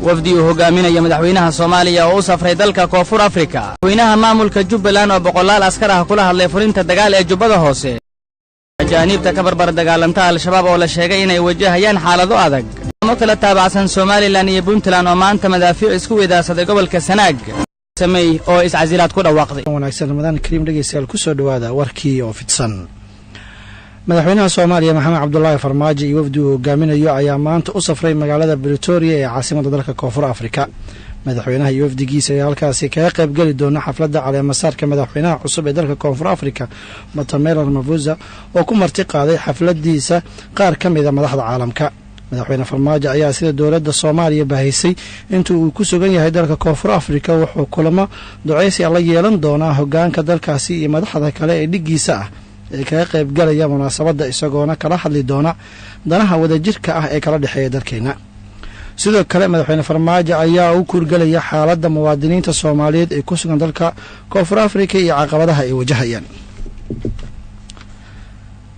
Wafdi uu hogaaminayo madaxweynaha Soomaaliya oo u safray dalka Koonfur Afrika. Madaxweynaha maamulka Jubbaland oo boqolaal askar ah kula hadlay furinta dagaal ee Jubbada Hoose. Ajaaniibta ka barbar dagaalanta Al-Shabaab oo la sheegay inay wajahayaan xaalado adag. Mo kala taabacsan Somalilan iyo Puntland oo maanta madaafiic isku weydaarsaday gobolka Sanaag. Samey oo iscasilaad ku dhawaaqday. Wanaagsan, Ramadaan kariim dhegeystayaal, kusoo dhowaada warkii oo fidsan. Madaxweynaha Soomaaliya Maxamed Cabdulaahi Farmaajo iyo wafdi uu hogaaminayo ayaa maanta u safray magaalada Britoria ee caasimada dalka Koonfur Afrika. Madaxweynaha iyo wafdigiisa ayaa halkaasi kaga qaybgeli doona xafladda caleemasaarka madaxweynaha cusub ee dalka Koonfur Afrika, Matamela Ramaphosa, oo ku marti qaaday xafladiisa qaar ka mida madaxda caalamka. Madaxweyne Farmaajo ayaa, sida dowladda Soomaaliya baahisay, inta uu ku sugan yahay dalka Koonfur Afrika wuxuu kulamo duceysi la yeelan doonaa hogaanka dalkaasi iyo madaxda kale ee dhiggiisa ah ee kaga qaybgalaya munaasabadda, isagoona kala hadli doona danaha wadajirka ah ee kala dhexeeya dalkeena. Sidoo kale, madaxweyne Farmaajo ayaa u kuurgelaya xaaladda muwaadiniinta Soomaaliyeed ee ku sugan dalka Koonfur Afrika iyo caqabadaha ay wajahayaan.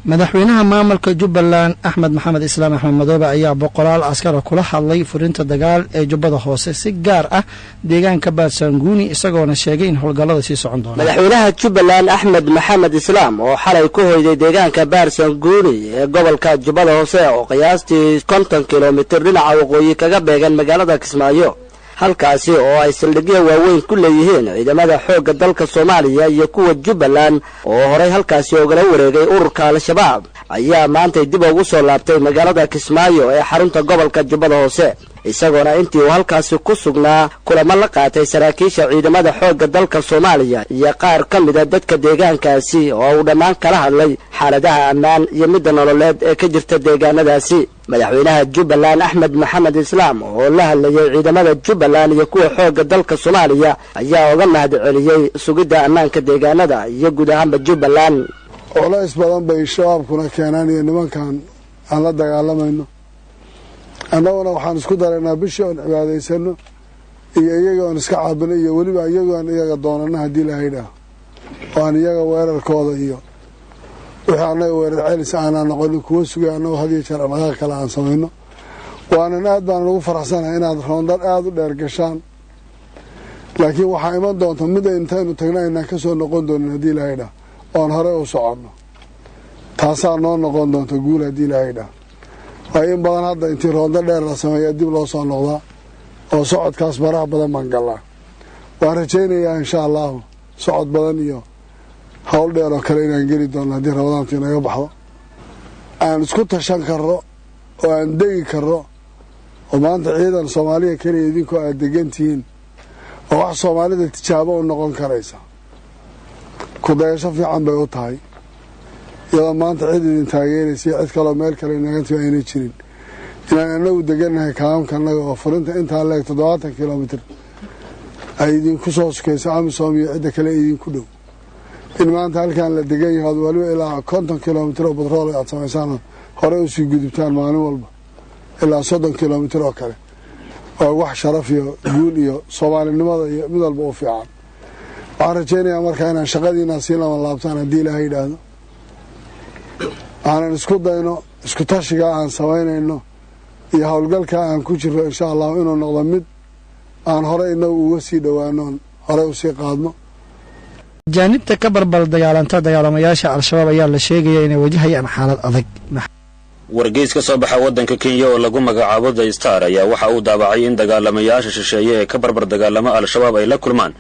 Madaxweynaha maamulka Jubbaland Axmed Maxamed Islaam, Axmed Madoobe, ayaa boqolaal askara kula hadlay furinta dagaal ee Jubbada Hoose, si gaar ah deegaanka Baadsanguuni, isagoona sheegay in howlgallada sii socon doonaan. Madaxweynaha Jubbaland Axmed Maxamed Islaam oo xalay ku hoyday deegaanka Baarsanguuni ee gobolka Jubbada Hoose, oo qiyaastii 50 kilomitir dhinaca waqooyi kaga beegan magaalada Kismaayo, halkaasi oo ay saldhigyo waaweyn ku leeyihiin ciidamada xoogga dalka Soomaaliya iyo kuwa Jubbaland oo horay halkaasi ogala wareegay ururka Al-Shabaab, ayaa maantay dib ugu soo laabtay magaalada Kismaayo ee xarunta gobolka Jubbada Hoose, isagoona intii uu halkaasi ku sugnaa kulamo la qaatay saraakiisha ciidamada xoogga dalka Soomaaliya iyo qaar ka mida dadka deegaankaasi, oo uu dhammaan kala hadlay xaaladaha ammaan iyo midda nololeed ee ka jirta deegaanadaasi. Madaxweynaha Jubbaland Axmed Maxamed Islaam oo la hadlayay ciidamada Jubbaland iyo kuwa xoogga dalka Soomaaliya ayaa uga mahad celiyey sugidda ammaanka deegaanada iyo guud ahaanba Jubbaland. Culays badan bay Shabaabkuna keenaan iyo nimankan aan la dagaalamayno. Annaguna waxaan isku daraynaa bishii oon cibaadaysano iyo iyaga oon iska caabino iyo weliba iyagoon iyaga doonano, haddii Ilaahay dhaah, oo aan iyaga weerarkooda iyo wixii annaga weerar celis aanaa noqonin kuwa sugay. Annagoo had iyo jeer dhaqaaq kale aan samayno, waanan aad baan ugu faraxsanahay inaad roondar aada u dheer gashaan, laakiin waxaa iman doonta mid intaynu tagna aynaan ka soo noqon doonin, haddii Ilaahay dhaah, oon horey u soconno. Taasaa noo noqon doonta guul, haddii Ilaahay dhaah. Waayo, in badan hadda intii roondo dheer la sameeya dib loo soo noqdaa, oo socodkaas baraha badan baan gallaa. Waan rajaynayaa, insha Allahu, socod badan iyo howl dheer oo kale inaan geli doono haddii Ramadaantu inaga baxdo, aan isku tashan karno oo aan degi karno, oo maanta ciidan Soomaaliya keliya idinkoo aad degan tihiin, oo wax Soomaalida tijaabo u noqon karaysa, ku dayasho fiican bay u tahay, iyadoo maanta cid idin taageeraysa iyo cid kaloo meel kale inaga timi aynay jirin, inaan anagu degannahay kaamamkanaga oo furinta intaa leeg, 70 kilomitir, ay idinku soo sukayso AMISOM iyo cidda kale idinku dhow. In maanta halkaan la degan yahay oad waliba ilaa 50 kilomitir oo batrool aad samaysaan, horey usii gudubtaan maalin walba ilaa 30 kilomitir oo kale, waa wax sharaf iyo guul iyo Soomaalinimada iyo mid walba u fiican. Waxaan rajaynayaa markaa inaan shaqadiinaa sii lama laabtaan, haddii Ilaahay yidhaahdo, aanan isku dayno isku tashigaa aan samaynayno iyo howlgalkaa aan ku jiro, insha Allahu, inuu noqdo mid aan horey inagu uga sii dhowaanoon horey usii qaadno. Ajaanibta ka barbar dagaalanta dagaalamayaasha Al-Shabaab ayaa la sheegaya inay wajahayaan xaalad adag. Wargeys ka soo baxa waddanka Kenya oo lagu magacaabo The Star ayaa waxa uu daabacay in dagaalamayaasha shisheeye ee ka barbar dagaalama Al-Shabaab ay la kulmaan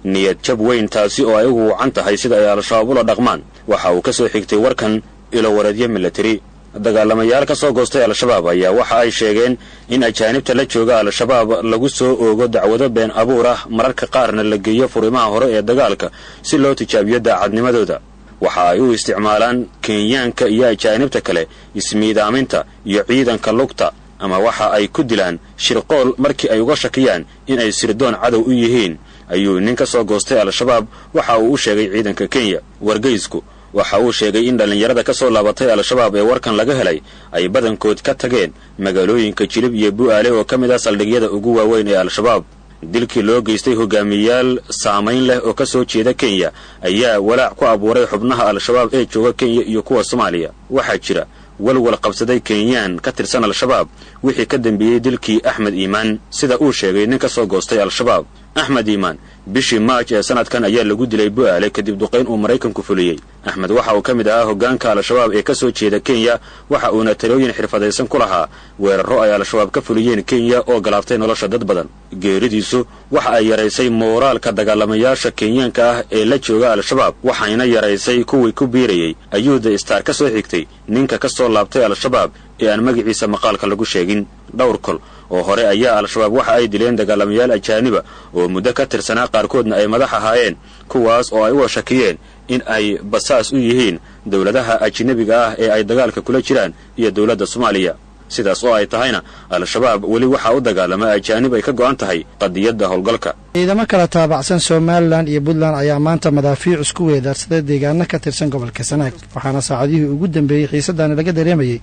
niyad jab weyn, taasi oo ay ugu wacan tahay sida ay Al-Shabaab ula dhaqmaan. Waxa uu ka soo xigtay warkan ilo wareedyo military. Dagaalamayaal ka soo goostay Al-Shabaab ayaa waxa ay sheegeen in ajaanibta la jooga Al-Shabaab lagu soo oogo dacwado been abuur ah, mararka qaarna la geeyo furimaha hore ee dagaalka si loo tijaabiyo daacadnimadooda. Waxa ay u isticmaalaan Kenyaanka iyo ajaanibta kale ismiidaaminta iyo ciidanka lugta, ama waxa ay ku dilaan shirqool markii ay uga shakiyaan in ay sirdoon cadow u yihiin, ayuu nin ka soo goostay Al-Shabaab waxa uu u sheegay ciidanka Kenya. Wargeysku waxa uu sheegay in dhallinyarada ka soo laabatay Al-Shabaab ee warkan laga helay ay badankood ka tageen magaalooyinka Jilib iyo Bu'aale oo ka mid ah saldhigyada ugu waaweyn ee Al-Shabaab. Dilkii loo geystay hogaamiyayaal saamayn leh oo ka soo jeeda Kenya ayaa walaac ku abuuray xubnaha Al-Shabaab ee jooga Kenya iyo kuwa Soomaaliya. Waxaa jira Walwal qabsaday Kenyaan ka tirsan Al-Shabaab wixii ka dambeeyey dilkii Axmed Iimaan, sida uu sheegay nin ka soo goostay Al-Shabaab. Axmed Iimaan bishii Maaj ee sanadkan ayaa lagu dilay Bu'aale kadib duqayn uu Maraykanku fuliyey. Axmed waxa uu ka mid ahaa hoggaanka Al-Shabaab ee ka soo jeeda Kenya, waxa uuna talooyin xirfadaysan ku lahaa weerarro ay Al-Shabaab ka fuliyeen Kenya oo galaaftay nolosha dad badan. Geeridiisu waxa ay yaraysay mooraalka dagaalamayaasha Kenyaanka ah ee la jooga Al-Shabaab, waxayna yaraysay kuwii ku biirayey, ayuu The Star ka soo xigtay ninka ka soo laabtay Al-Shabaab ee aan magaciisa maqaalka lagu sheegin. Dhowr kol oo hore ayaa Al-Shabaab waxa ay dileen dagaalamayaal ajaaniba oo muddo ka tirsanaa, qaarkoodna ay madax ahaayeen, kuwaas oo ay u shakiyeen in ay basaas u yihiin dowladaha ajnabiga ah ee ay dagaalka kula jiraan iyo dowladda Soomaaliya. Sidaas oo ay tahayna, Al-Shabaab weli waxaa u dagaalama ajaanib ay ka go'an tahay qadiyadda howlgalka. Ciidamo kala taabacsan Somalilan iyo Puntland ayaa maanta madaafiic isku weedaarsaday deegaano ka tirsan gobolka Sanaag, waxaana saacadihii ugu dambeeyey xiisadani laga dareemayey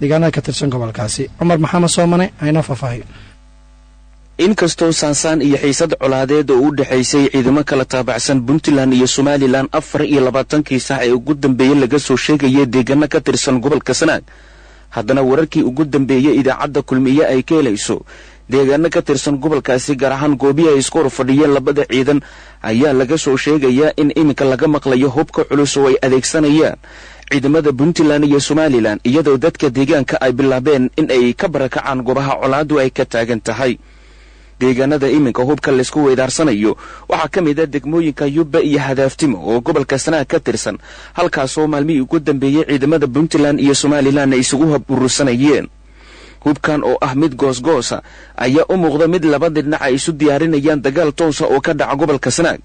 deegaanada ka tirsan gobolkaasi. Cumar Maxamed Soomane aynoo faahfaahiyo. Inkastoo saansaan iyo xiisad colaadeed oo u dhexaysay ciidamo kala taabacsan Puntland iyo Somalilan 24kii saac ee ugu dambeeyey laga soo sheegayay deegaano ka tirsan gobolka Sanaag, haddana wararkii ugu dambeeyey Idaacadda Kulmiye ay ka helayso deegaano ka tirsan gobolkaasi, gaar ahaan goobihii ay isku hor fadhiyeen labada ciidan, ayaa laga soo sheegayaa in iminka laga maqlayo hubka culus oo ay adeegsanayaan ciidamada Puntland iyo Somalilan, iyadoo dadka deegaanka ay bilaabeen in ay ka barakacaan goobaha colaadu ay ka taagan tahay. Deegaanada iminka hubka laysku weydaarsanayo waxaa ka mid a degmooyinka Yubba iyo Hadaaftimo oo gobolka Sanaag ka tirsan, halkaasoo maalmihii ugu dambeeyey ciidamada Puntland iyo Somalilan ay isugu hub urursanayeen. Hubkan oo ah mid goosgoosa ayaa u muuqda mid labada dhinac ay isu diyaarinayaan dagaal toosa oo ka dhaca gobolka Sanaag,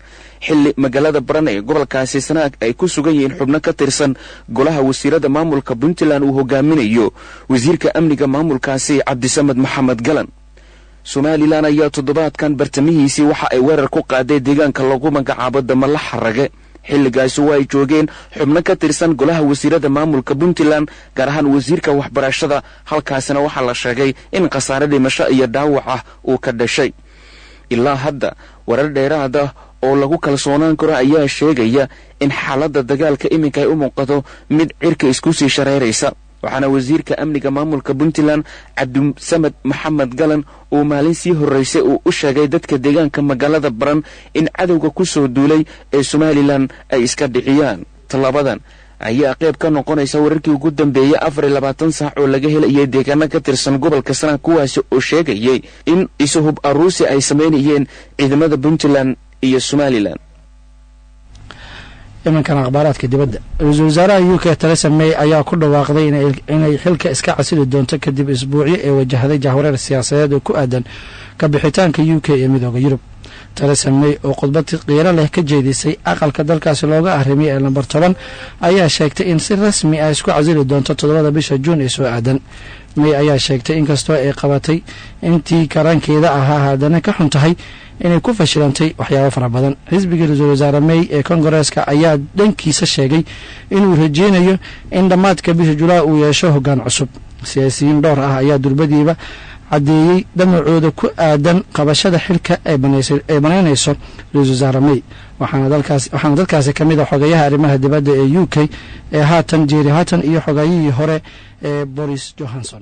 xilli magaalada Baran ee gobolkaasi Sanaag ay ku sugan yihiin xubno ka tirsan golaha wasiirada maamulka Puntland uu hogaaminayo wasiirka amniga maamulkaasi Cabdisamed Maxamed Galan. Somalilan ayaa toddobaadkan bartamihiisii waxa ay weerar ku qaaday deegaanka lagu magacaabo Damala Xarage. Xilligaasi waa ay joogeen xubno ka tirsan golaha wasiirada maamulka Puntland, gaar ahaan wasiirka waxbarashada. Halkaasina waxaa la sheegay in khasaare dhimasho iyo dhaawac ah uu ka dhashay. Ilaa hadda warar dheeraad ah oo lagu kalsoonaan karo ayaa sheegaya in xaaladda dagaalka iminka ay u muuqato mid cirka isku sii shareeraysa, waxaana wasiirka amniga maamulka Puntland Cabdisamed Maxamed Galan uu maalin sii horreysay uu u sheegay dadka deegaanka magaalada Baran in cadowga ku soo duulay ee Somalilan ay iska dhiciyaan. Tallaabadan ayaa qayb ka noqonaysa wararkii ugu dambeeyey 24 saac oo laga helayay deegaano ka tirsan gobolka Sanaag, kuwaasi oo sheegayay in isuhub aruusi ay samaynayeen ciidamada Puntland iyo Somalilan. Iminkan akhbaaraadka dibadda. Ra-iisul wasaaraha UK Theresa May ayaa ku dhawaaqday inay xilka iska casili doonto kadib isbuucyo ee wajahday jahwareer siyaasadeed oo ku aadan ka bixitaanka UK ee Midooda Yurub. Theresa May oo khudbad qiiro leh ka jeedisay aqalka dalkaasi looga arrimiyay ee lambar 10 ayaa sheegtay in si rasmi ah isku casili doonto 7da bisha Juun ee soo aadan. May ayaa sheegtay inkastoo ay qabatay intii karaankeeda ahaa, haddana ka xun tahay inay ku fashilantay waxyaabo fara badan. Xisbiga ra-iisul wasaare May ee Kongareeska ayaa dhankiisa sheegay inuu rajeynayo in dhammaadka bisha Julaay uu yeesho hoggaan cusub. Siyaasiyiin dhowr ah ayaa durbadiiba caddeeyey damacooda ku aadan qabashada xilka ay banaynayso ra-iisul wasaare May, waxaana dadkaasi ka mid a xogayaha arrimaha dibadda ee UK ee haatan, Jeremy Hunt, iyo xogayihii hore ee Boris Johnson.